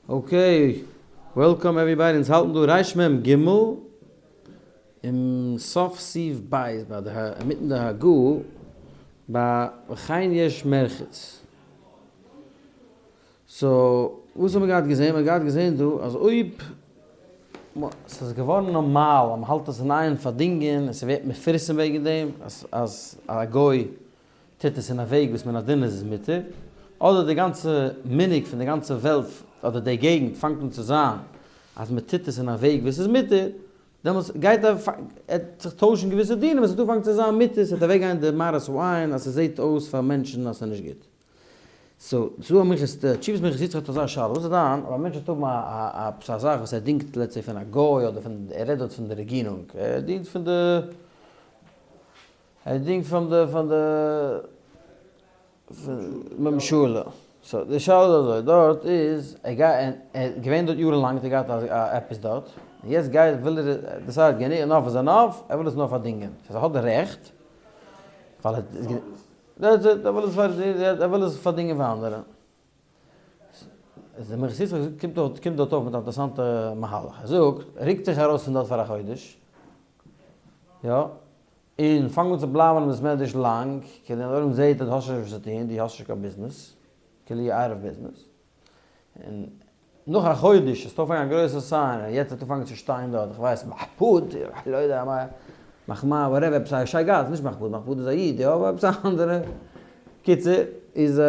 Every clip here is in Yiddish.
Okay, welcome everybody, אונז האלטן דא רמ ג אין סוף סעיף ב' ביי די אינמיטן די הגהה ביי וכן יש מרחץ. So וואס האט מען געהאט געזען? מען האט געהאט געזען דא אז אויב ס'איז געווארן נארמאל אז מ'האלט עס אין איין פארדינגען און ס'ווערט מפורסם וועגן דעם אז אז א גוי טוט עס אין א וועג וואס מן הדין איז עס מותר, אדער די גאנצע מנהג פון די גאנצע וועלט אדער די געגנט פאנגט אן צו זיין אז מען טוט עס אין א וועג וואס איז מותר, דעמאלטס גייט עט זיך טוישן געוויסע דינים עס וועט אנפאנגן צו זיין מותר, ס'וועט אוועק גיין די מראית העין אז ס'זעט אויס פאר מענטשן אז ס'איז נישט גוט. So, ס'דא א מנחת, תשובת מנחת יצחק האט אזא שאלה, וואס איז דיין אויב א מענטש וועט האבן א עפעס א זאך וואס ער דינגט let's say פון א גוי אדער פון, ער רעדט דארט פון די רעגירונג, ער דינגט פון די. ער דינגט פון די פון די ממשלה. So די שאלה איז אזוי, דארט איז ער גייט ער איז געווען דארט יארן לאנג האט ער געהאט א עפעס דארט, און יעצט גייט וויל ער decide גענוג enough is enough, ער וויל עס נאר פארדינגען, ס'הייסט ער האט די רעכט, ווייל ער איז that's it, ער וויל עס ער וויל עס פארדינגען פאר אנדערע. איז דער מנחת יצחק קומט דארט קומט דארט אויף מיט א אינטערעסאנטע מהלך, ער זאגט, רוק דיך ארויס פון דארט פאר א חודש, יא, און פאנג אן צו בלייבן אין בית מדרש לאנג, כדי דער עולם זעט אז דו האסט נישט וואס צו טון, דו האסט נישט קיין ביזנעס, כאילו you're out of business, און נאך א חודש וועסטו אנפאנגען א גרויסע sign, און יעצט וועט אנפאנגען צו שטיין דארט, איך ווייס, מחפוד, איך לא יודע מה, מחמד, whatever, עפעס א שייגעץ, נישט מחפוד, מחפוד איז א איד, יא, אבער עפעס א אנדערע, קיצור, איז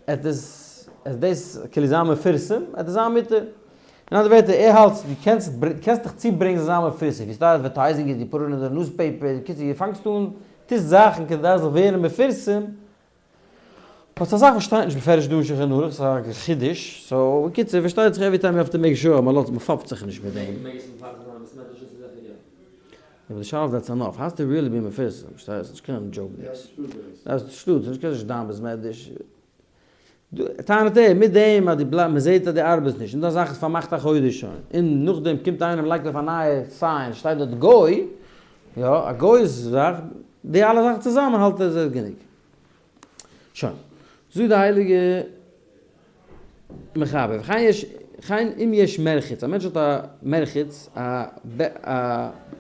עט עס, עט דאס כאילו זיין מפורסם, עט עס זיין מותר. אין אנדערע ווערטער, ער האלט דו קענסט קענסט דיך צוברענגען זיין מפורסם, you start advertising it, you put it אין די newspaper, קיצור דו פאנגסט אן, טוסט זאכן כדי עס זאל ווערן מפורסם, but ס'איז א זאך וואס שטייט נישט בפירוש דא אין שולחן ערוך, ס'איז א חידוש, so בקיצור פארשטייט זיך every time you have to make sure אז מ'לאזט מ'פאפט זיך נישט מיט דעם. אבער די שאלה איז that's enough, has to really be מפורסם, פארשטייסט? נישט קיין joke דאס. דאס איז שטות, נישט קיין נישט דיין בית מדרש. טענה'ט ער, מיט דעם אז דו בלייבסט, מ'זעט אז דו ארבעסט נישט, און דיין זאך איז פארמאכט א חודש שוין, און נאכדעם קומט איינער און לייגט אויף א נייע sign, שטייט דארט גוי, יא, א גוי'ס זאך, די אלע זאכן צוזאמען האלט ער איז גענוג. שוין. זאגט די הייליגע מחבר, וכן יש, וכן אם יש מרחץ, א מענטש האט א מרחץ, א א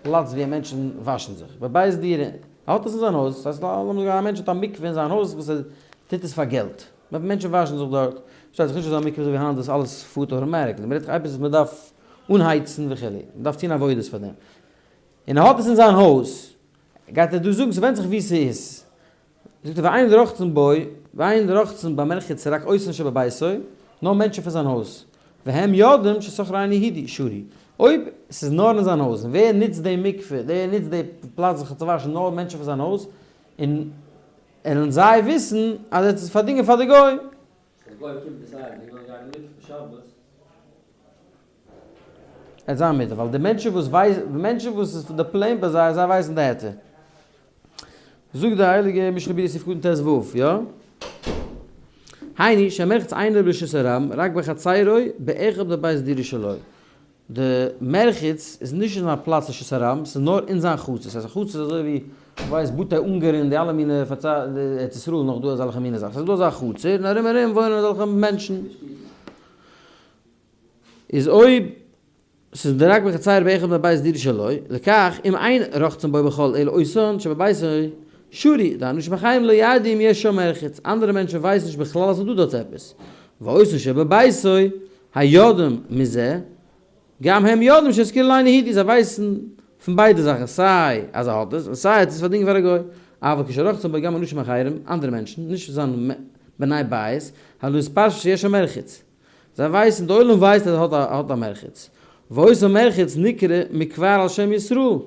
פלאץ ווי מענטשן וואשן זיך, בבית דירה, ער האט עס אין זיין הויז, דאס הייסט לאמיר זאגן א מענטש האט א מקווה אין זיין הויז וואס ער טוט עס פאר געלט, מענטשן וואשן זיך דארט, פארשטייט זיך נישט אזא מקווה אזוי ווי היינט וואס אלעס פארט automatically, מען רעדט דאך עפעס וואס מען דארף אנהייצן וכו', מען דארף טון עבודות פאר דעם, און ער האט עס אין זיין הויז, גייט ער דא זאגן ס'ווענדט זיך וואו ס'איז, זאגט ער ואין רוחצין בו, ואין רוחצין במרחץ רק אותן שבביתו, נאר מענטשן פון זיין הויז, והם יודעים ששוכרו אינו יהודי, שרי, אויב ס'איז נאר אין זיין הויז, און ווער נוצט די מקווה, ווער נוצט די פלאץ זיך צו וואשן, נאר מענטשן פון זיין הויז, און און זיי וויסן אז ער האט עס פארדינגען פאר די גוי. די גוי קומט ביז אהער, די גוי גייט אין מקווה שבת. עט זיין מיט ווייל די מענטשן וואס ווייסן, די מענטשן וואס איז די פלען ביי זיי, זיי ווייסן די היתר. זאגט די הייליגע משנה ברורה סעיף קטן ט ו, יא? היינו שהמרחץ אינו ברשות הרבים רק בחצירו באחד מבית דירה שלו. די מרחץ איז נישט אין א פלאץ רשות הרבים, ס'איז נאר אין זיין חצר. ס'הייסט א חצר איז אזוי ווי, כ'ווייס, בתי אונגארין, די אלע מיני, ארץ ישראל איז נאך דא אזעלכע מיני זאכן. ס'איז דא אזא חצר און ארום ארום וואוינען אזעלכע מענטשן. איז אויב ס'איז די רק בחצר באחד מבית דירה שלו, לכך אם אין רוחצין בו בכל אלא אותן שבביתו שרי, דאנשים אחרים לא ידעו אם יש שם מרחץ, אנדערע מענטשן ווייסן נישט בכלל אז ס'איז דא דארט עפעס, ואותן שבביתו היודעים מזה, גם הם יודעים שהשכירו לאינו יהודי, זיי ווייסן פון ביידע זאכן סיי אז ער האט עס און סיי ער האט עס פארדינגען פאר א גוי, אבל כשרוחצין בו גם אנשים אחרים, אנדערע מענטשן, נישט זיין בני בית, הלא יתפרסם שיש שם מרחץ. זיי ווייסן, די עולם ווייסט אז ער האט א מרחץ. ואותו מרחץ נקרא מכבר על שם ישראל.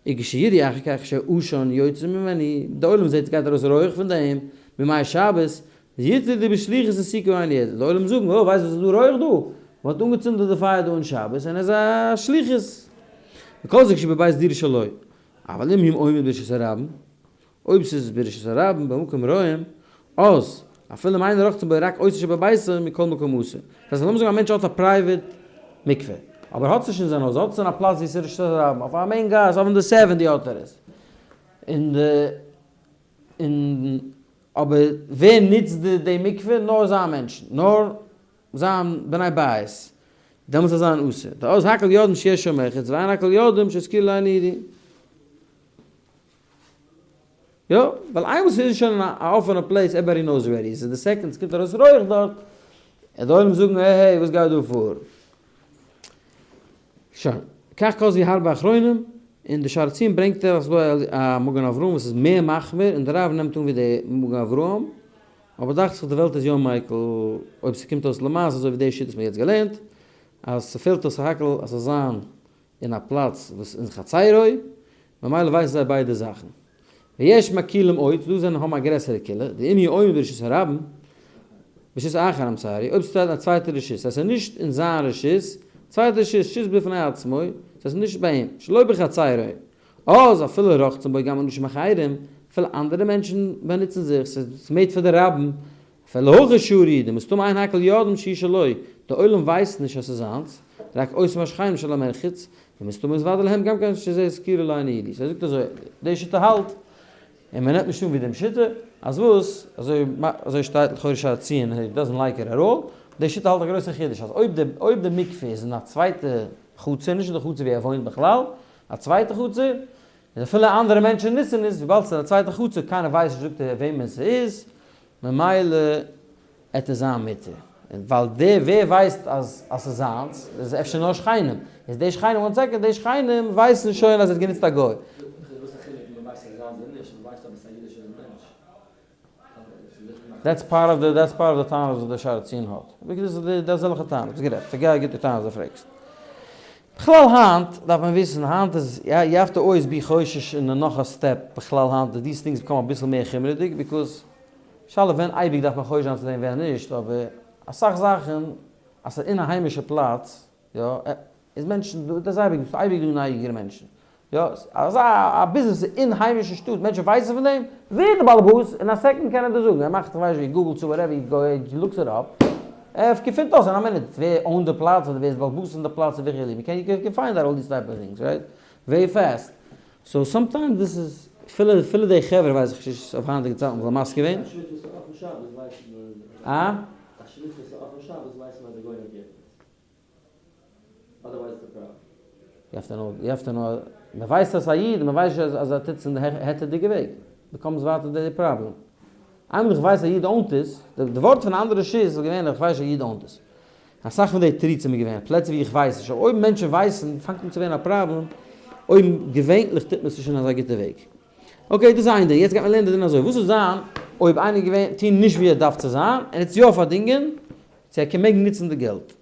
וכשיראו אחר כך שעשן יוצא ממנו, די עולם זעט סגייט ארויס רויעך פון דעם, בימי שבת, יטרדו בשליחות הסיקו איין יעדער, די עולם זאגן, אוי ווייסט וואס איז דא רויעך דא? מען האט אנגעצינדען די פייער דא אין שבת און עס איז א שליחות. וכל זה כשבבית דירה שלו, אבל אם הוא עומד ברשות הרבים, אויב ס'איז ברשות הרבים במקום רואים, אז אפילו אם אין רוחצין בו רק אותן שבביתו מכל מקום אסור. דאס הייסט לאמיר זאגן א מענטש האט א private מקווה, אבער האט עס נישט אין זיין הויז, האט עס אין א פלאץ ווי ס'איז רשות הרבים, אויף א main גאס, אויף די seventy האט ער עס. און די און אבער ווער נוצט די מקווה? נאר זיין מענטשן, נאר. זיין בני בית, דעמאלטס זאל זיין אסור. דאז הכל יודעים שיש שם מרחץ ואין הכל יודעים שהשכירו לעין יא, ווייל איינמאל ס'איז שוין א אפענע place everybody knows already, ס'איז די second ס'קומט ארויס רויעך דארט, און די עולם זאגן העי העי וואס גייט דא פאר. שוין, כך כתבו הרבה אחרונים, אין די שער ציון ברענגט ער אז ס'דא א מגן אברהם וואס איז מער מחמיר און די רב נעמט אן ווי די מגן אברהם, אבער דאכט זיך די וועלט איז יא מיקל אויב ס'קומט אויס למעשה אזוי ווי די שיטה וואס מ'האט יעצט געלערנט אז ס'פעלט אויס סך הכל אז ס'זאל זיין אין א פלאץ וואס אין חצירו, ממילא ווייסן זיי ביידע זאכן. ויש מקילים עוד, דא זענען האבן א גרעסערע קולא, דאם הוא עומד ברשות הרבים, ברשות אחר I'm sorry, אויב ס'שטייט אין א צווייטע רשות, ס'הייסט ס'איז נישט אין זיין רשות, צווייטע רשות, רשות בפני עצמו, ס'הייסט נישט ביי אים, שלא בחצירו, אז אפילו רוחצים בו גם אנשים אחרים, אפילו אנדערע מענטשן באנוצן זיך, ס'איז made פאר די רבים, אפילו הכי שרי, דמסתמא אין הכל יודעים שהוא שלו, די עולם ווייסט נישט אז ס'איז זיינס, רק אותם השכנים של המרחץ, ומסתמא נתוודע להם גם כן שזה השכירו לאינו יהודי. סאו ער זאגט אזוי, די שיטה האלט, און מ'נעמט נישט אן ווי דעם שיטה, אז וואס, אזוי אזוי שטייט לכאורה שער ציון, he doesn't like it at all, די שיטה האלט א גרויסע חידוש, אז אויב די אויב די מקווה איז אין א צווייטע חצר, נישט אין די חצר ווי ער וואוינט בכלל, א צווייטע חצר, איז אפילו אנדערע מענטשן נוצן עס, וויבאלד ס'איז א צווייטע חצר, קיינער ווייסט נישט זאגט ער וועמען ס'איז, ממילא עט עס זיין מותר, ווייל די ווער ווייסט אז אז ס'איז זיינס, איז אפשר נאר שכנים, איז די שכנים one second, די שכנים ווייסן שוין אז ער האט גענוצט א גוי. וואס א חילוק מען ווייסט אז זיינס אדער נישט, מען ווייסט אבער ס'איז א אידישער מענטש. That's part of the that's part of the טענות וואס דער שער ציון האט. Because די אזעלכע טענות, ביסט גערעכט, ס'איז גאר א גוטע טענה אז דו פרעגסט. בכלל היינט דארף מען וויסן, היינט איז you have to always be חושש אין נאך א step, בכלל היינט די these things become אביסל מער חומרה'דיג, because שאלה ווען אייביג דארף מען חושש זיין צו דעם ווען נישט, אבער אסאך זאכן אז ס'איז אין א היימישע פלאץ, יא, איז מענטשן דא, דאס איז אייביג, ס'איז אייביג דא נייגעריגע מענטשן, יא, אזא א ביזנעס איז אין היימישע שטאט, מענטשן ווייסן פון דעם, ווער איז די באלעבאס, אין א second קען ער דיר זאגן, ער מאכט כ'ווייס ווי גוגל צו whatever, he looks it up, ער געפינט אויס אין א מינוט ווער own ט די פלאץ אדער ווער איז באלעבאס אין די פלאץ וכו', מ'קען you can find out all these type of things right, very fast, so sometimes דאס איז, אפילו אפילו די חברה ווייס איך נישט אויף היינטיגע צייטן וואלט זיי מסכים געווען. א שריפט וואס איז אפן שבת ווייסט מען. אה? א שריפט וואס איז אפן שבת ווייסט מען אז די גוי נעמט געלט. יו העוו טו נאו, מען ווייסט אז ס'איז א איד, מען ווייסט נישט אז ער טוט עס אין די היתר'דיגע וועג, becomes ווייטער די פראבלעם. איינמאל איך ווייס א איד own ט עס, די ווארט פון אנדערע רשות איז געווען איך ווייס א איד own ט עס. אסאך פון די תירוצים איז געווען פלעצער ווי איך ווייס נישט, אבער אויב מענטשן ווייסן פאנגט אן צו ווערן א פראבלעם, אויב געווענליך טוט מען עס נישט אין אזא גוטע וועג. Okay, דאס איז איין דין, יעצט גייט מען לערנען די דין אזוי, וואס זאל זיין אויב איינער געווען טון נישט ווי ער דארף צו זיין, און ער האט יא פארדינגען, צו ער קען מעגן נוצן די געלט.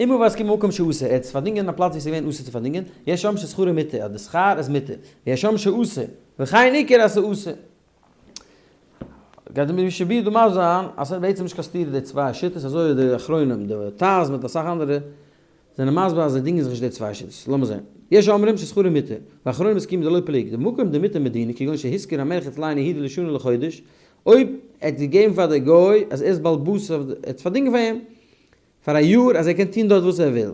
אם הוא והשכיר במקום שאסור, ער האט עס פארדינגען אין א פלאץ ווי עס איז געווען אסור צו פארדינגען, יש אומרים ששכרו מותר, אז די שכר איז מותר, ויש אומרים שאסור, וכן עיקר אז ס'איז אסור. גייט די משנה ברורה דא מסביר זיין אז ס'איז בעצם נישט קיין סתירה די צוויי שיטות, אזוי ווי די אחרונים, די טז מיט אסאך אנדערע, זענען מסביר אז זיי דינגען זיך נישט די צוויי שיטות. לאמיר זען. יש אומרים ששכרו מותר, ואחרונים מסכימים דלא פליגי, דבמקום דמותר מדינא, כגון שהשכיר המרחץ לאינו יהודי לשנה ולחודש, אויב ער האט געגעבן פאר די גוי אז ער איז בעל הבית אויף די, ער האט פארדינגען פאר אים פאר א יאר אז ער קען טון דארט וואס ער וויל,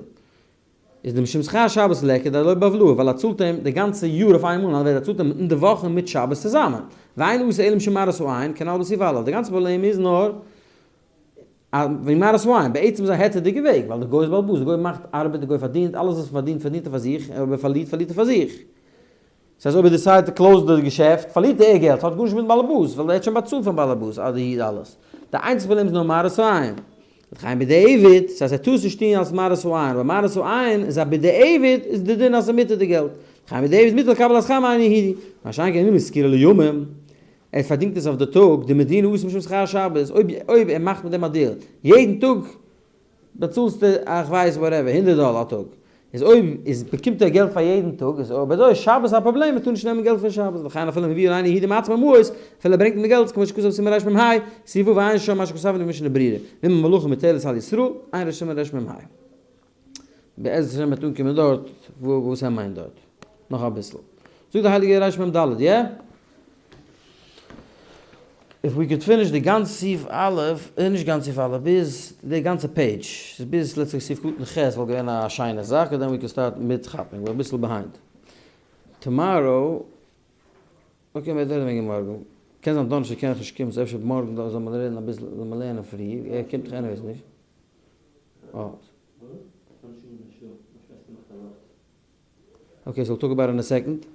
איז דמשום שכר שבת ליכא דלא בהבלעה, ווייל ער צאלט אים די גאנצע יאר אויף איינמאל, און ער צאלט אים אין די וואכן מיט שבת צוזאמען, ואין אסור אלא משום מראית העין, כנ"ל בסעיף א', די גאנצע פראבלעם איז נאר וועגן מראית העין, בעצם איז א היתר'דיגע וועג, ווייל די גוי איז בעל הבית, די גוי מאכט ארבעט, די גוי פארדינט, אלעס וואס ער פארדינט פארדינט ער פאר זיך, און אויב ער פארלירט פארלירט ער פאר זיך. ס'הייסט אויב ער decide ט צו close ן די געשעפט פארלירט ער געלט, ס'האט גארנישט מיטן באלעבאס, ווייל ער האט שוין באצאלט פארן באלעבאס אדער איד אלעס. די איינציגסטע פראבלעם איז נאר מראית העין. וכן בדיעבד, ס'הייסט ער טאר עס נישט טון אלס מראית העין, אבער מראית העין איז א בדיעבד איז די דין אז ס'מותר די געלט. וכן בדיעבד מותר לקבל השכר מאינו יהודי. מה שאין כן אם השכירו לימים, ער פארדינגט עס אויף די טאג, דמדינא אסור משום שכר שבת, אויב אויב ער מאכט מיט דעם א deal, יעדן טאג באצאלסטו איך ווייס whatever הונדערט דאלער א טאג, איז אויב איז באקומט ער געלט פאר יעדן טאג, איז אויב אזוי איז שבת א פראבלעם, מען טאר נישט נעמען געלט פון שבת, וכן אפילו מביאו לאינו יהודי מעצמו מעות, אפילו ער ברענגט אים די געלט, כמו שכתוב בסימן רמ ה, סעיף ו' עיין שם מה שכתבנו במשנה ברורה, ואם המלאכה מוטלת על ישראל, עיין ר' סימן רמ ה. בעזרת השם וועט אנקומען דארט וואס ער מיינט דארט. נאך אביסל. זאגט די הייליגע רמ ד, יא? If we could finish די גאנצע סעיף א', נישט גאנץ סעיף א', ביז די גאנצע page, ביז let's say סעיף קטן ח' וואלט געווען א שיינע זאך, then we can start מיטכאפן, we're אביסל behind. Tomorrow, okay מ'וועט רעדן וועגן מארגן. קען זיין דאנערשטאג קען איך נישט קומען so אפשר מארגן זאל מען רעדן אביסל זאל מען לערנען פרי ער קומט דאך anyways נישט. okay so talk about in a second.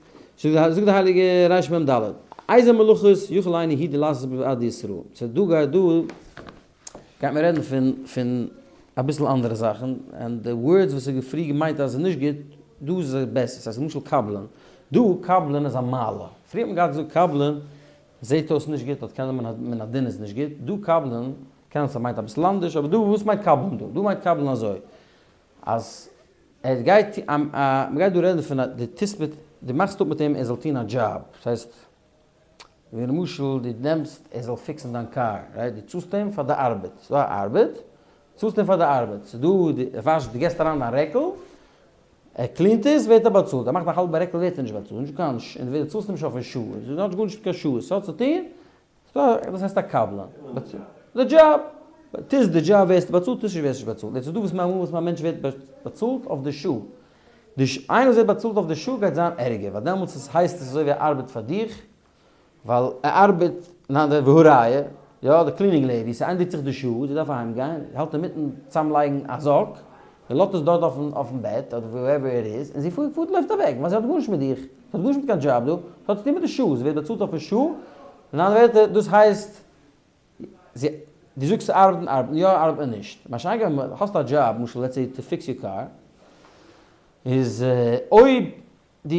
זאגט די הייליגע רמ ד, איזה מלאכות יכול אינו יהודי לעשות בעד ישראל. so דא גייט דא גייט מען רעדן פון פון אביסל אנדערע זאכן, און די words וואס איז פריער געמיינט אז עס איז נישט גוט, דא איז עס בעסער. ס'הייסט למשל קבלן. דא קבלן איז א מעלה. פריער האט מען געהאט געזאגט קבלן זעהט אויס נישט גוט, אדער קען זיין מן הדין איז נישט גוט. דא קבלן קען זיין ס'מיינט אביסל אנדערש, אבער דא וואס מיינט קבלן דא? דא מיינט קבלן אזוי, אז ער גייט א מ'גייט דא רעדן פון א דו טוסט מיט דו מאכסט אפ מיט אים ער זאל טון א דזשאב, דאס הייסט ווי למשל דו נעמסט ער זאל fix ן דיין קאר, right, דו צאלסט אים פאר די ארבעט, ס'איז דא א ארבעט, צאלסט אים פאר די ארבעט, ס'איז דא דו וואשסט דו געסט אריין דיין רעקל, ער clean ט עס ווערט ער באצאלט, ער מאכט א האלבע רעקל ווערט ער נישט באצאלט, נישט קיין און דו צאלסט אים נישט אויפן שעה, עס האט גארנישט מיט קיין שעות, ס'האט צו טון דאס הייסט א קבלן. די דזשאב. טוסט די דזשאב ווערסטו באצאלט, טוסט נישט ווערסטו נישט באצאלט. יעצט איז דא וואס אמאל וואס א מענטש ווערט באצאלט אויף די שעה. די איינער וואס ווערט באצאלט אויף די שעה גייט זיין ערגער, ווייל דעמאלטס איז הייסט עס אזוי ווי ער ארבעט פאר דיך, ווייל ער ארבעט, ניין די והא ראיה, יא די cleaning lady, ס'ענדיגט זיך די שעה, זי דארף אהיים גיין, זי האלט אינמיטן צאמלייגן א זאק, זי לאזט עס דארט אויפן בעט אדער wherever it is, און זי פארט לויפט אוועק, ווייל זי האט גארנישט מיט דיך. ס'האט גארנישט מיט קיין דזשאב דא, ס'האט צוטון מיט די שעה, זי ווערט באצאלט אויפן שעה, אין אנדערע ווערטער דאס הייסט זי, דו זאגסט ארבעטן ארבעט מען יא ארבעט מען נישט, מה שאין כן ווען האסט א דזשאב, למשל let's say to fix your car, איז אויב דו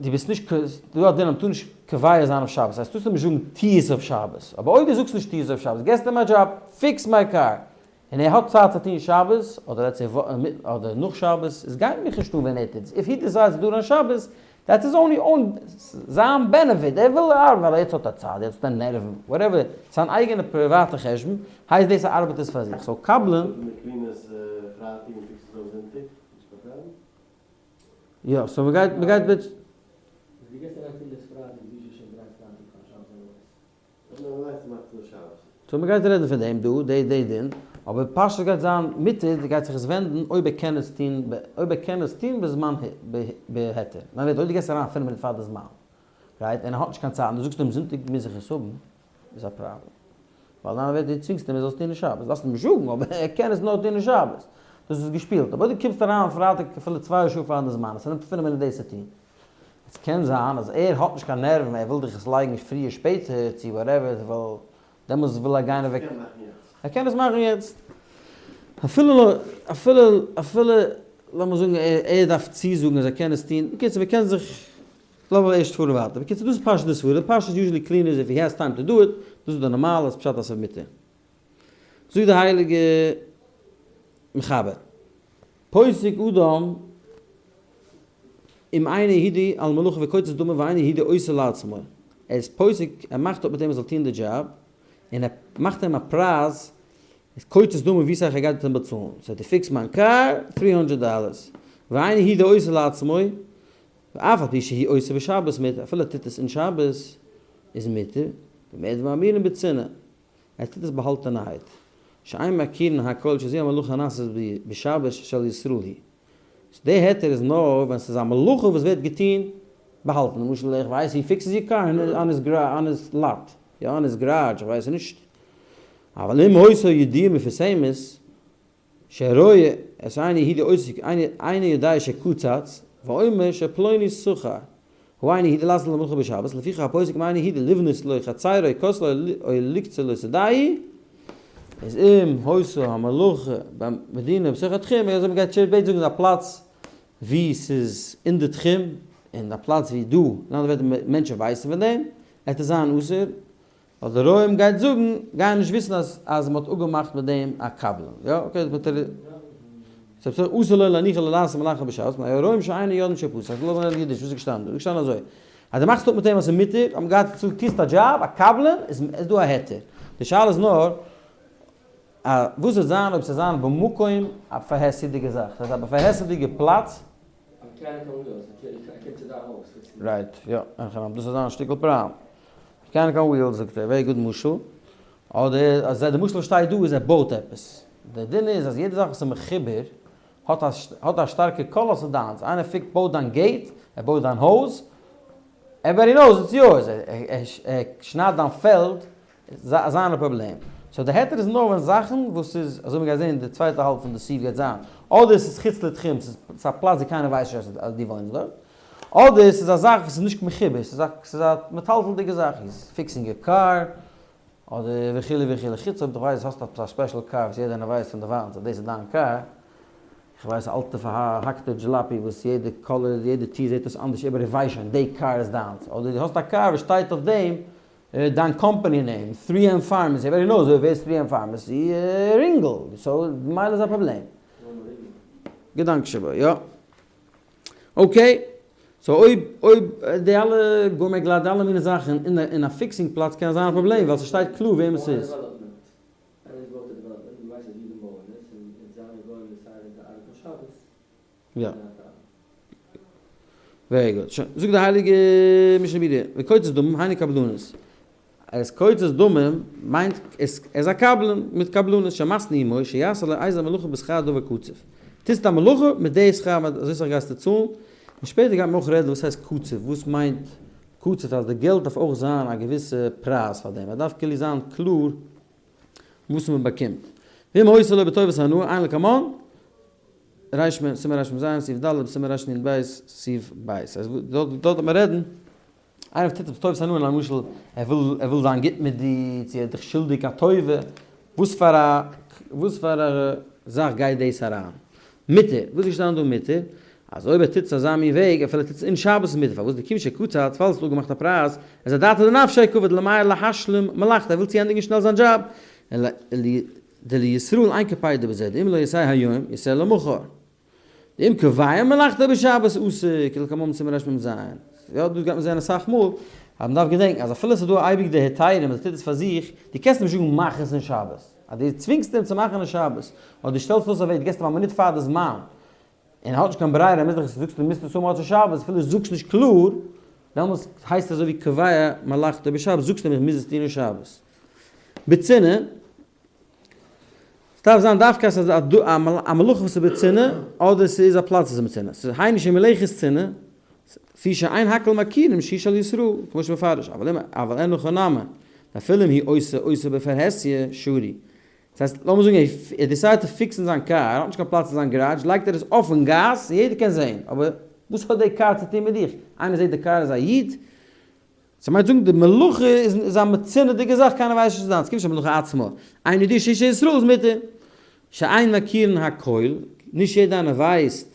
דו ביסט נישט דא א דין אז מ'טאר נישט קובע זיין אויף שבת, הייסט טארסט אים נישט זאגן טו עס אויף שבת, אבער אויב דו זאגסט נישט טו עס אויף שבת, געסט אים א דזשאב, fix my car, און ער האט צייט צו טון שבת, אדער let's say אדער נאך שבת, עס גייט מיך נישט אן ווען ער טוט עס, if he decides to do it on שבת, that's his only own, זיין benefit, ער וויל ארבעטן ווייל יעצט האט ער צייט, יעצט האט ער נערוון, whatever, זיין אייגענע פריוואטע חשבון, הייסט דאס ער ארבעט עס פאר זיך, so קבלן. יא, so מ'גייט, מ'גייט בעצ. so מ'גייט רעדן פון דעם דא, די די דין, אבער פשטות גייט זיין מותר, גייט זיך עס ווענדן אויב ער קען עס טון, אויב ער קען עס טון בזמן בהיתר. מיין ווערטער, אויב דו געסט אריין פינף מינוט פאר די זמן, right, און ער האט נישט קיין צייט, און דו זאגסט אים זונטאג מוז איך עס האבן, איז א פראבלעם. ווייל אין אנדערע ווערטער דו צווינגסט אים ער זאל עס טון אין שבת. דארפסט אים נישט זאגן, אבער ער קען עס נאר טון אין שבת. דאס איז געשפילט. אבער אויב דו קומסט אריין פרייטאג אפילו צוויי שעה פאר די זמן, עס נעמט פינף מינוט דאס צו טון, עס קען זיין אז ער האט נישט קיין נערוון ער וויל דיך עס לייגן פריער שפעטער צו whatever ווייל דעמאלס וויל ער גיין אוועק. ער קען עס מאכן יעצט. אפילו אפילו אפילו לאמיר זאגן ער דארף צוזאגן אז ער קען עס טון, בקיצור מען קען זיך, לאמיר ערשט פארן ווייטער, בקיצור דאס איז פשט די סברא, פשט איז usually cleaners if he has time to do it, דאס איז די נארמאלע איז פשט אז ס'איז מותר. זאגט די הייליגע מחבר, פוסק אדם אם אינו יהודי על מלאכה וקוצץ דמים ואינו יהודי עושה לעצמו, ער איז פוסק, ער מאכט אפ מיט אים ער זאל טון די דזשאב, און ער מאכט אים א פרייז, קוצץ דמים ווי סאך ער גייט אים באצאלן, so דו fix מיין קאר, three hundred dollars, ואינו יהודי עושה לעצמו, ואף על פי שהוא עושה בשבת מותר, אפילו ער טוט עס אין שבת איז מותר, במה דברים אמורים בצנעה, ער טוט עס באהאלטענערהייט, שאין מכירין הכל שזו המלאכה הנעשית בשבת של ישראל היא. so די היתר איז נאר ווען ס'איז א מלאכה וואס ווערט געטון באהאלטן, למשל איך ווייס he fixes your car on his lot, יא on his garage, איך ווייס נישט, אבל אם היתה ידיעה מפורסמת שרואה את אינו יהודי עוסק אינו יודע שקצץ ואומר שפלוני שכר הוא אינו יהודי לעשות למלאכה בשבת לפיכך הפוסק אם אינו יהודי לבנות לו חצרו כותלו או לקצור לו שדהו איז אם היתה המלאכה במדינה בתוך התחום אזוי מ'גייט שוין בעצם זאגן א פלאץ ווי ס'איז אין די תחום און א פלאץ ווי דא אין אנדערע ווערטער מענטשן ווייסן פון דעם עט עס זיין אסור ווייל די רועים גייט זאגן גייען נישט וויסן אז אז מ'האט אפגעמאכט מיט דעם א קבלן יא okay מיט די ס'איז אסור לו להניח לו לעשות מלאכה בשבת מפני הרועים שאינם יודעים שפסק לאמיר לערנען אידיש וואס איז געשטאנען דא איז געשטאנען אזוי אז דו מאכסט אפ מיט אים אז ס'איז מותר האט מען געהאט צו טוסט א דזשאב א קבלן איז איז דא א היתר די שאלה איז נאר א וואס וועט זיין אויב ס'זאל זיין במקום א פרהסי'דיגע זאך ס'איז א פרהסי'דיגע פלאץ right, יא, דאס איז זיין שטיקל פראבלעם. mechanical wheels זאגט ער, very good משל. אדער אז די משל וואס שטייט דא איז ער בויט עפעס. די דין איז אז יעדע זאך וואס איז מחובר האט א האט א שטארקע קול אז ס'איז דיינס. איינער פיקט בויט דיין gate, ער בויט דיין הויז. Everybody knows it's yours, ער שניידט דיין פעלד, זיינע פראבלעם. So די היתר איז נאר ווען זאכן וואס איז, אזוי מ'גייט זעהן די צווייטע האלב פון די סעיף גייט זיין, אדער ס'איז חוץ לתחום, ס'איז א פלאץ ווי קיינער ווייסט נישט אז דו וואוינסט דארט, אדער ס'איז א זאך וואס איז נישט מחובר, ס'איז א מטלטל'דיגע זאך, he's fixing a car, אדער וכו' וכו', חוץ אויב דו ווייסט האסט עפעס א special קאר וואס יעדער איינער ווייסט פון דערווייטנס אז דאס איז דיין קאר, איך ווייס א אלטע פארהאקטע דזשלאפי וואס יעדע color יעדע טיר זעט אויס אנדערש איבער איך ווייס שוין די קאר איז דיינס, אדער דו האסט א קאר וואס שטייט אויף דעם דיין company name, 3M Pharmacy, everybody knows ווער איז 3M Pharmacy, רינגל, so ממילא איז א פראבלעם. געדאנק שבו, יא. Okay, so אויב אויב די אלע גומי גלאט די אלע מיני זאכן אין אין א fixing פלאץ קען זיין א פראבלעם ווייל ס'שטייט קלאר וועם עס איז. יא. Very good. שוין. זאגט די הייליגע משנה ברורה, וקוצץ דמים היינו קבלנות. אז קוצץ דמים מיינט עס איז א קבלן מיט קבלנות שמתנה עמו שיעשה לו איזה מלאכה בשכר דבר קצוב. טוסט א מלאכה מיט די שכר מיט אזוי סאך גייסטו צאלן, און שפעטער גייט מען אויך רעדן וואס הייסט קצוב, וואס מיינט קצוב אז די געלט דארף אויך זיין א געוויסע פרייז פאר דעם, עס דארף כאילו זיין קלאר וואס מען באקומט. ואם עושה לו בטובת הנאה עיין לקמן, רש מ סימן רמ ז סעיף ד' סימן רנ ב סעיף ב', אז דארט דארט וועט מען רעדן. איינער וואס טוט עפעס טובת הנאה, למשל ער וויל ער וויל זיין גוט מיט דיר, צו ער איז דיך שולדיג א טובה, וואס פאר א וואס פאר א זאך גייט דאס אריין? מותר, וואס איז געשטאנען דא מותר? אז אויב ער טוט עס אזא מין וועג, אפילו ער טוט עס אין שבת איז מותר, פארוואס דכיון שקצץ, ווייל עס איז אפגעמאכט א פרייז, איז אדעתא דנפשיה קעביד למהר להשלים מלאכתו, ער וויל צוענדיגן שנעל זיין דזשאב, דלישראל אין קפידא בזה, דאם לא יעשה היום, יעשה למחר. דאם קובע מלאכתו בשבת אסור כדלקמן סימן רמ ז. יא, דאס גייט מען זען אסאך מאל, אז מען דארף געדענקן אז אפילו עס איז דא אייביג די היתרים אז ער טוט עס פאר זיך, דו קענסט אים נישט זאגן מאך עס אין שבת. אז דו צווינגסט אים צו מאכן אין שבת, אדער דו שטעלסט אויס א וועג, דו געבסט אים א מינוט פאר די זמן, און ער האט נישט קיין ברירה, ער מוז דאך עס, זאגסט אים מוזט עס האבן מוצאי שבת, אפילו דו זאגסט נישט קלאר, דעמאלס הייסט עס אזוי ווי קובע מלאכתו בשבת, זאגסט אים איך מוז עס טון אין שבת. בצנעה. ס'דארף זיין דווקא אז ס'איז א מלאכה וואס איז בצנעה, אדער ס'איז א פלאץ וואס איז בצנעה. ס'איז היינו שמלאכת צנעה, לפי שאין הכל מכירים שהיא של ישראל, כמו שמפרש, אבל אם אבל אין הכא נמי, אפילו אם היא עושה עושה בפרהסיא, שרי. דאס הייסט, לאמיר זאגן ער decide ט צו fix ן זיין קאר, ער האט נישט קיין פלאץ אין זיין גאראדזש, לייגט ער עס אויפן גאס און יעדער קען זען, אבער וואס האט די קאר צו טון מיט דיך? איינער זעט די קאר איז א איד? ס'מיינט זאגן די מלאכה איז א מצונה'דיגע זאך קיינער ווייסט נישט וואס ס'איז, ס'קומט נישט א מלאכה עצמה, אין ידוע שהיא של ישראל איז מותר, שאין מכירין הכל, נישט יעדע איינער ווייסט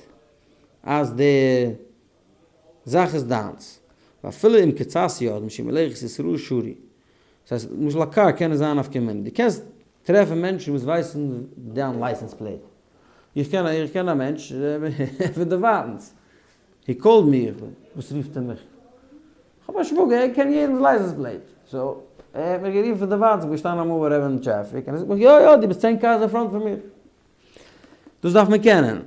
אז די זאך איז דיינס, ואפילו אם קצת יודעים שהיא מלאכת ישראל שרי, דאס הייסט למשל א קאר קען נישט זיין נפקא מינה, דו קענסט טרעפן מענטשן וואס ווייסן דיין license plate, איך קען איך קען א מענטש פון דערווייטנס, he called me, וואס רופט ער מיך? כ'האב א שוואגער ער קען יעדנס license plate, so ער האט מיך גערופן פון די ווייט, כ'בין געשטאנען אמאל ביי רעווען אין טרעפיק, און ער זאגט מיך יא יא דו ביסט 10 cars in front פון מיר. דאס דארף מען קענען.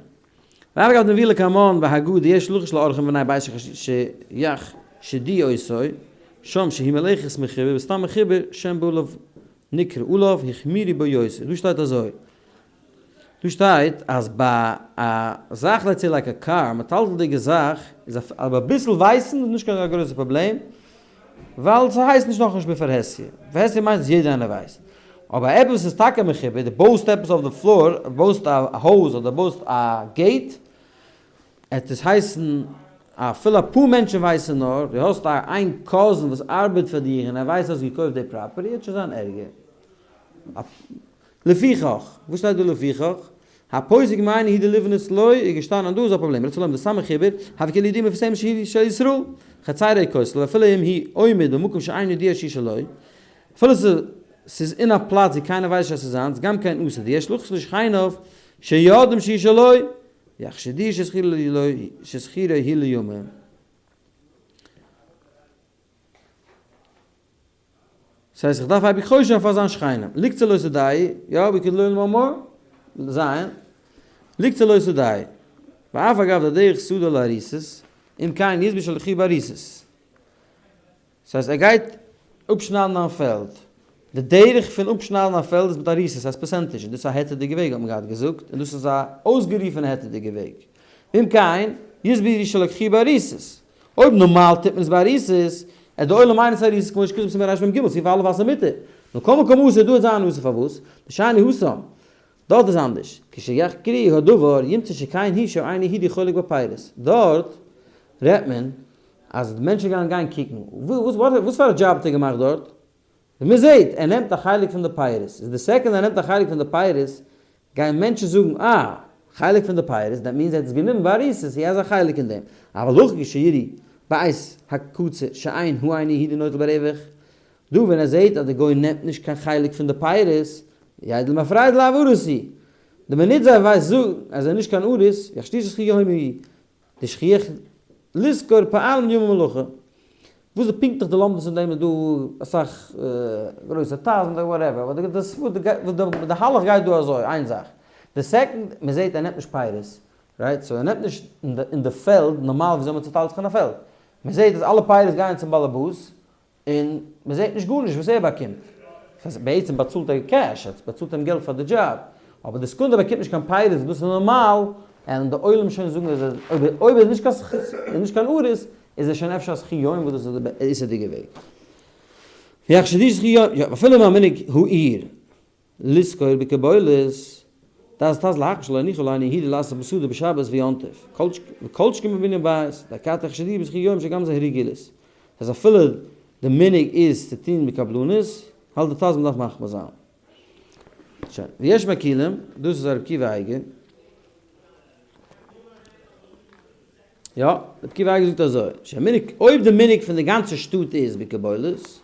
ואגב דמביא לקמן בהגדה יש לחוש לאורחים בני בית שיחשדו אותו שם שהיא מלאכת מחובר וסתם מחובר שם בעליו נקרא עליו החמירו בו יותר. דא שטייט אזוי. דא שטייט אז ביי א זאך let's say like א קאר, א מטלטל'דיגע זאך, איז אבער אביסל ווייסן איז נישט קיין גרויסע פראבלעם, ווייל ס'הייסט נישט נאכנישט בפרהסיא, בפרהסיא מיינט אז יעדער איינער ווייסט. אבער עפעס וואס איז טאקע מחובר, דו בויסט עפעס אויף די floor, בויסט א הויז אדער בויסט א gate, עט עס הייסן אפילו אפאר מענטשן ווייסן נאר, דו האסט א איין cousin וואס ארבעט פאר דיר און ער ווייסט האסט געקויפט די property, עט שוין זיין ערגער. לפיכך, וואס שטייט דא לפיכך? הפוסק מאין הוא דלבנות לא איז געשטאנען דא איז א פראבלעם, רצה לומר דסתם חיבור, הוה כאילו ידיעה מפורסמת שהיא של ישראל, חצירו כותל ואפילו אם היא עומד במקום שאין ידיעה שהיא שלו, אפילו ס'איז אין א פלאץ ווי קיינער ווייסט נישט אז ס'איז זיינס, גם כן אסור, דיש לחוש לשכניו שיודעים שהיא שלו, יחשדו ששכירו היא לימים. ס'הייסט איך דארף אייביג חושש זיין פאר זיין שכנים. לקצור לא שדהו, יא, we could learn one more, זיין, לקצור לא שדהו. ואף אגב דדרך שדה להריסות, אם כן יתבעו שלקחו בהריסות. ס'הייסט ער גייט אפשניידן א פעלד. די דרך פון אפשניידן א פעלד איז מיט הריסות, ס'הייסט percentage, און דאס איז א היתר'דיגע וועג האט מען געהאט געזאגט, און דאס איז א אויסגערופענע היתר'דיגע וועג. ואם כן, יתבעו שלקחו בהריסות. אויב נארמאל טוט מען עס באריסות, עט די עולם מיינען ס'איז אריסות כמו שכתוב בסימן רמ ג סעיף א' אז ס'איז מותר. נאר כל מקום אסור דא עט זיין אסור פארוואס? דשאני התם. דארט איז אנדערש. כשיחקרו הדבר ימצא שכן הוא שאין יהודי חולק בפירות. דארט רעדט מען אז די מענטשן גייען גיין קוקן. וואס פאר א דזשאב האט ער געמאכט דארט? ווען מען זעט ער נעמט א חלק פון די פירות, איז די second ער נעמט א חלק פון די פירות, גייען מענטשן זאגן אה, חלק פון די פירות, that means ער האט עס גענומען באריסות, he has א חלק אין דעם. אבל הכא כשיראו בעת הקציר שאין הוא אינו יהודי נוטל ברווח, דא ווען ער זעט אז די גוי נעמט נישט קיין חלק פון די פירות, ידעו למפרע דלאו אריס הוא. די מינוט זיי ווייסט זאגן אז ער איז נישט קיין אריס, יחשדו שסכי יומי הוא. דשכיח לשכור פועלים ליום המלאכה. וואס איז פונקטליך די לומדות אין דעם איז דא אסאך גרויסע טז און whatever, אבער די הלך גייט דא אזוי, איין זאך, די second מען זעט ער נעמט נישט פירות, right? so ער נעמט נישט אין די פעלד, נארמאל וויאזוי מען צוטיילט זיך אין א פעלד, מען זעט אז אלע פירות גייען צום באלעבאס, און מען זעט נישט גארנישט וואס ער באקומט. דאס הייסט בעצם באצאלט ער cash, ער באצאלט אים געלט פאר די דזשאב, אבער די סעקונדע ער באקומט נישט קיין פירות, דאס איז נארמאל, און די עולם שוין זאגן אז אויב ער איז נישט קיין איז נישט קיין אריס, איז ער שוין אפשר א סכי יום וואס דאס איז די איסור'דיגע וועג. ויחשדו סכי יום, יא, אפילו מהמנהג העיר. לשכור בקבולת, דעת טז להחמיר שלא הניחו לאינו יהודי לעשות בשדה בשבת ויום טוב, וכל שכן בבנין בית, דאכתי חשדי בזכי יום שגם זה הרגילות. אז אפילו די מנהג איז צו טון בקבלנות, האלט די טז מ'דארף מחמיר זיין. שוין, ויש מקילים, דאס איז ר' עקיבא אייגער. יא, ר' עקיבא אייגער זאגט אזוי, שהמנהג, אויב די מנהג פון די גאנצע שטאט איז בקבולת,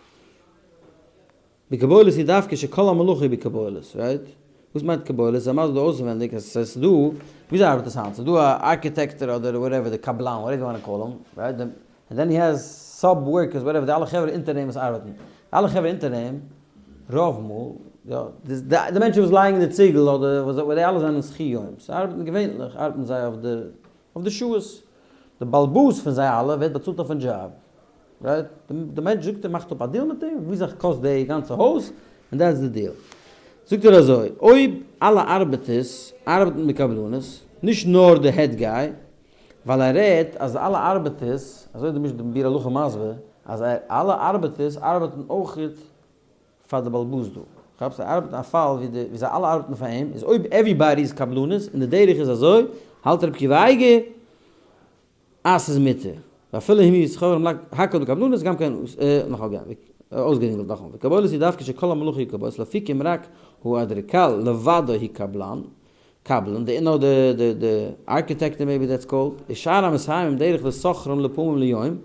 בקבולת איז דווקא שכל המלאכה היא בקבולת, right? וואס מיינט קבולת? זיי מסביר דא אויסווענדיג אז ס'איז דא, וויאזוי ארבעט עס היינט? ס'איז דא א ארכיטעקטער אדער whatever די קבלן whatever you wanna call him, right? און then he has sub workers whatever די אלע חברה אונטער אים וואס ארבעטן. די אלע חברה אונטער אים, רוב מאל, יא, די מענטשן וואס לייגן די ציגל אדער וואס די אלע זענען שכי יום'ס. זיי ארבעטן געווענליך ארבעטן זיי אויף די אויף די שעות. די באלבאס פון זיי אלע ווערט באצאלט אויפן דזשאב. right? די מענטש זאגט ער מאכט אפ א deal מיט אים, ווי סאך קאסט די גאנצע הויז, און that's the deal. זאגט ער אזוי, אויב אלע ארבעטערס ארבעטן מיט קבלנות, נישט נאר די head guy, ווייל ער רעדט אז אלע ארבעטערס, אזוי איז די משנה ביאור הלכה מסביר, אז אלע ארבעטערס ארבעטן אויכעט פאר די באלבאס דא. כאפסט? זיי ארבעטן א פאל ווי די ווי זיי אלע ארבעטן פאר אים, איז אויב everybody איז קבלנות און די דרך איז אזוי, האלט ר' עקיבא אייגער אז ס'איז מותר. ואפילו אם הוא שוכרם הכל בקבלנות גם כן נאך אויסגערינגלט נאכאמאל וקבולת היא דווקא שכל המלאכה היא קבולת לאפוקי אם רק האדריכל לבדו הוא קבלן קבלן, די נאר די די די ארכיטעקט maybe that's called, איז שאר המסיימים דרך לשוכרם לפעמים ליום,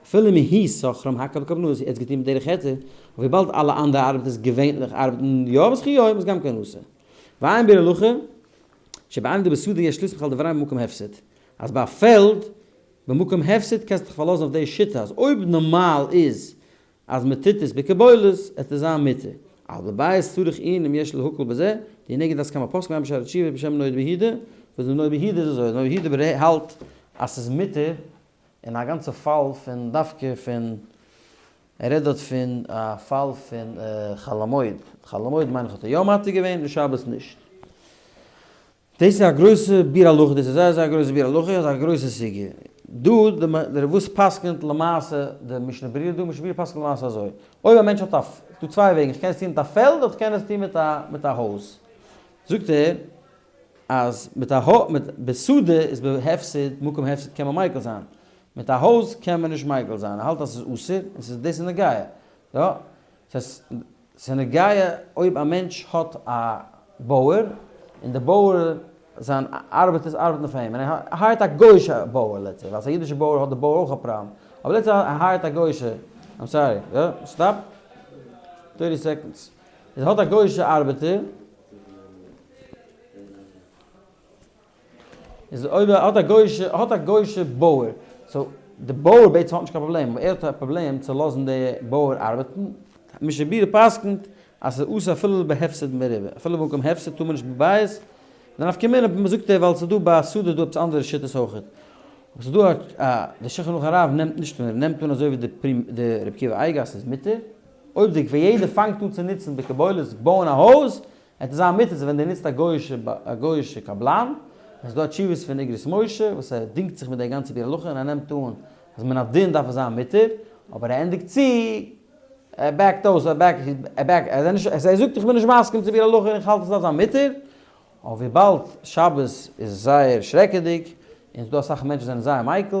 אפילו אם הוא שוכרם הכל בקבלנות איז געטון בדרך היתר, אבער וויבאלד אלע אנדערע ארבעטערס געווענליך ארבעטן יא בשכר יום איז גם כן אסור. ועיין ביאור הלכה, שבעמדה בשדה יש לסמוך על דבריהם במקום הפסד, אז ביי א פעלד במקום הפסד קענסטו דיך פארלאזן אויף די שיטה אז אויב נארמאל איז אז מען טוט עס בקבולת עט עס זיין מותר, אבל בבית צריך עיון אם יש להקל בזה, די נגד הסכמה פוסקים ועיין בשערי תשובה בשם נודע ביהודה, וואס די נודע ביהודה איז אזוי, נודע ביהודה האלט אז ס'איז מותר אין א גאנצע פאל פון דווקא פון, ער רעדט דארט פון א פאל פון חול המועד, חול המועד מיין איך האט ער יא מתיר געווען און שבת נישט. דאס איז א גרויסע ביאור הלכה, דאס איז זייער זייער גרויסע ביאור הלכה, איז א גרויסע סוגיא. דא די דער וואס פסק'נט למעשה די משנה ברורה דא, משנה ברורה פסק'נט למעשה אזוי, אויב א מענטש האט א, ס'דא צוויי וועגן, איך קען עס טון מיט א פעלד אדער איך קען עס טון מיט א מיט א הויז. זאגט ער אז מיט א הויז, מיט בשדה איז בהפסד, מקום הפסד קען מען מיקל זיין, מיט א הויז קען מען נישט מיקל זיין, ער האלט אז ס'איז אסור, און ס'איז דאס איז נוגע, יא. ס'איז נוגע אויב א מענטש האט א בויער, און די בויער זיין ארבעטערס ארבעטן פאר אים, און ער hire ט א גוי'אישע בויער let's say, ווייל ס'איז א אידישע בויער האט די בויער אויך א פראבלעם, אבער let's say ער hire ט א גוי'אישע, I'm sorry, יא, stop, 30 seconds, ער האט א גוי'אישע ארבעטער, איז אויב ער האט א גוי'אישע, האט א גוי'אישע בויער, so די בויער בעצם האט נישט קיין פראבלעם, אבער ער האט א פראבלעם צו לאזן די בויער ארבעטן, משנה ברורה פסק'נט אז ס'איז אסור אפילו בהפסד מרובה, אפילו במקום הפסד טאר מען נישט בבית, די נפקא מינה זאגט ער ווייל ס'איז דא ביי שדה דא עפעס אנדערע שיטות אויכעט, אבער ס'איז דא א די שולחן ערוך הרב נעמט נישט אן, ער נעמט אן אזוי ווי די פרי די רבי עקיבא אייגער אז ס'איז מותר, אויב די ווען יעדער פאנגט אן צו נוצן בקבולת בויען א הויז, עט עס זיין מותר צו ווען דו נוצט א גוי'אישע א גוי'אישע קבלן, עס איז דא א תשובות פון אגרות משה וואס ער דינגט זיך מיט די גאנצע ביאור הלכה און ער נעמט אן. אז מן הדין דארף עס זיין מותר, אבער ער ענדיגט צו, ער back ט אויס, ער back, ער back, ער איז נישט, ער זאגט איך בין נישט מסכים צו ביאור הלכה און איך האלט עס דארף זיין מותר, אבער וויבאלד שבת איז זייער שרעקעדיג, און ס'איז דא אסאך מענטשן זענען זייער מיקל,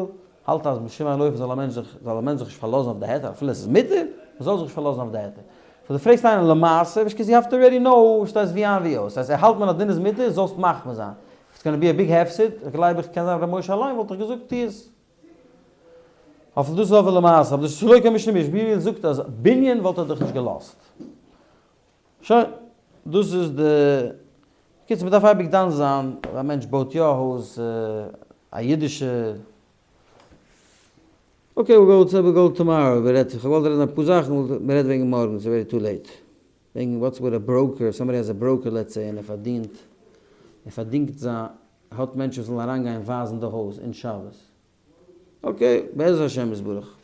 האלט אז בשום אין אופן זאל א מענטש זיך, זאל א מענטש זיך נישט פארלאזן אויף די היתר אפילו עס איז מותר, מען זאל זיך נישט פארלאזן אויף די היתר. so דו פרעגסט איינעם למעשה, which cause you have to already know, פארשטייסט ווי איין ווי אויס, אז ער האלט מן הדין איז מותר, זאלסט מחמיר זיין. it's gonna be a big הפסד, איך גלייב איך קען זיין ר' משה אליין וואלט איך געזאגט טו עס. אויף דאס איז אבער למעשה, אבער דאס איז שלא כמשנה ביאור זאגט אז בנין וואלט ער דיך נישט געלאזט. שוין, דאס איז די, בקיצור מ'דארף אייביג דן זיין אויב א מענטש בויט יא א הויז, א אידישע, okay we'll go we'll go tomorrow, מ'רעדט, כ'האב געוואלט רעדן אפאר זאכן, מ'רעדט וועגן מארגן, ס'איז already too late. וועגן what's with a broker, somebody has a broker let's say און ער פארדינט, ער פארדינגט זיין, האט מענטשן וואס זאלן אריינגיין ווייזן די הויז אין שבת. okay, בעזר השם יתברך.